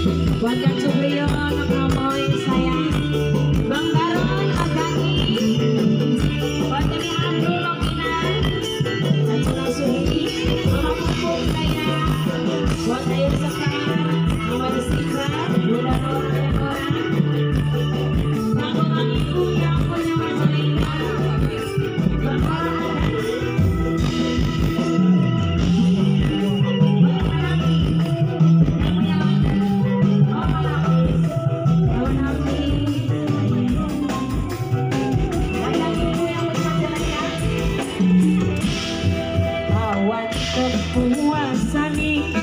Buat Kang Supriyo, Amoy sayang, Bang Baron, Agani, buat Kami Abdul Lokina, Kacung Suhi, Mama Pupuk sayang, buat Ayu Sekar, Mama Istiqlal, Bunda Nora dan orang, Kanggo Bang Ibu yang punya Majalengka, Bang Baron Agani, puasani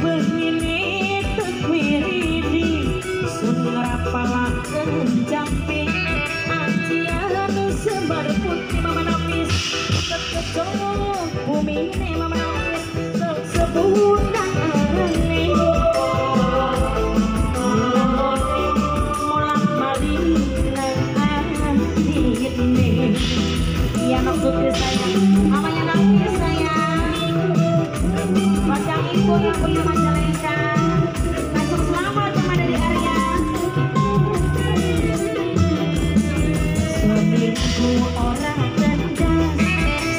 begini tekwiridi sungrapalaken jampi ajian sembar putih mama nafis kekecok bumi ini mama nafis sebulan arane molang maling nang atine iya maksudnya sayang mamanya nafis sayang. Buat ibu yang punya Majalengka, langsung selamat sama dari Arya. Seminggu orang tendas,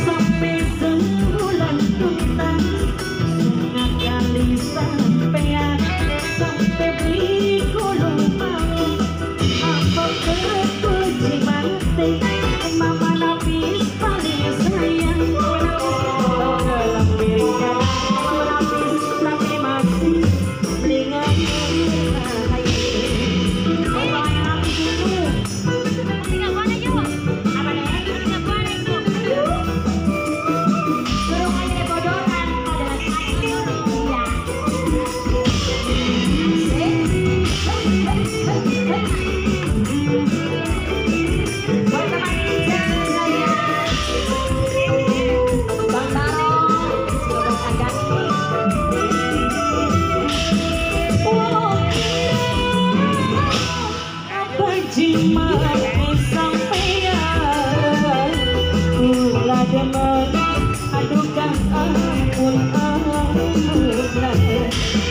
sampai sebulan tuntas, sungai kali sampean, sampai beli kulumang, apa kekunci mati, mama nafis paling sayang.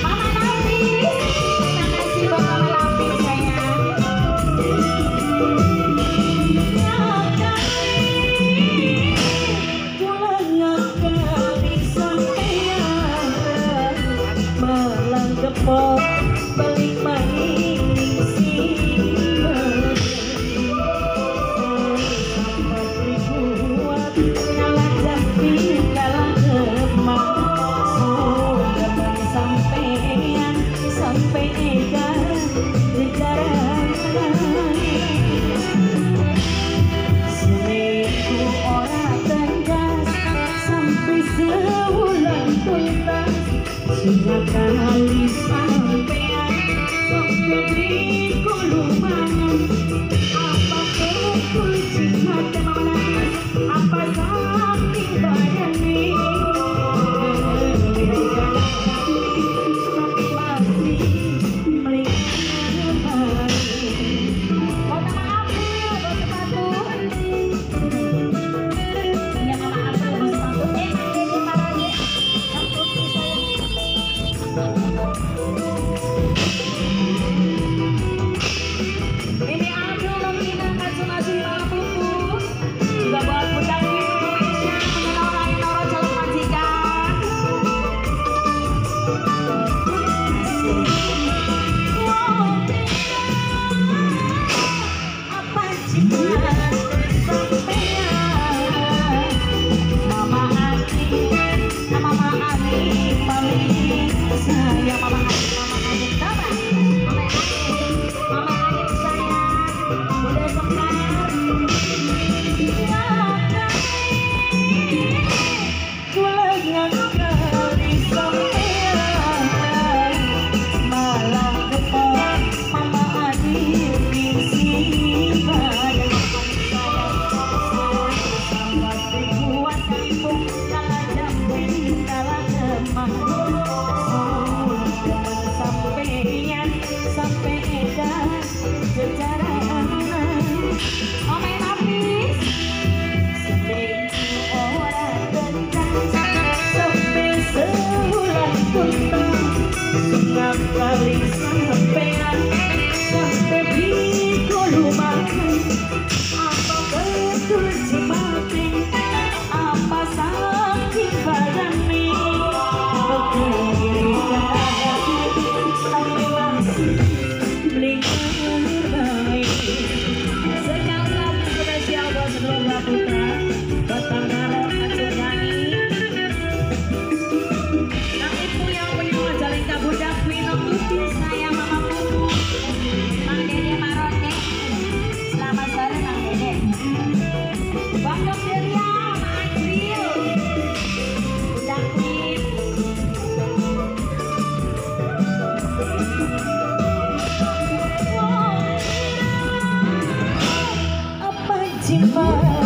Mama Nafis, terima kasih buat Mama Nafis sayang. Malang kepok balik maning sudah kali sampean sampai beri kulumangan apa kekunci mata mama nangis apa saking badane tapi masih melingkar. Buat Mama April, buat sepatu. Iya Mama April buat sepatu. Ini parahnya. Yang putih sayang. Ini Abdul Lokina Kacung Mama Pupuk. Juga buat Bunda Indonesia punya Nora Nora calon majikan. Apa jimat sampean Mama Ani, Mama Ani paling sayang. Mama Ani, Mama Ani, coba. Mama Ani, Mama Ani sayang. Bunda Sekar. Kula ngakali sampean malah kepok Mama Ani misi badan sampai kuat ibu kalah jambi kalah lemah sampean sampai edan secara Mama Nafis. Fire.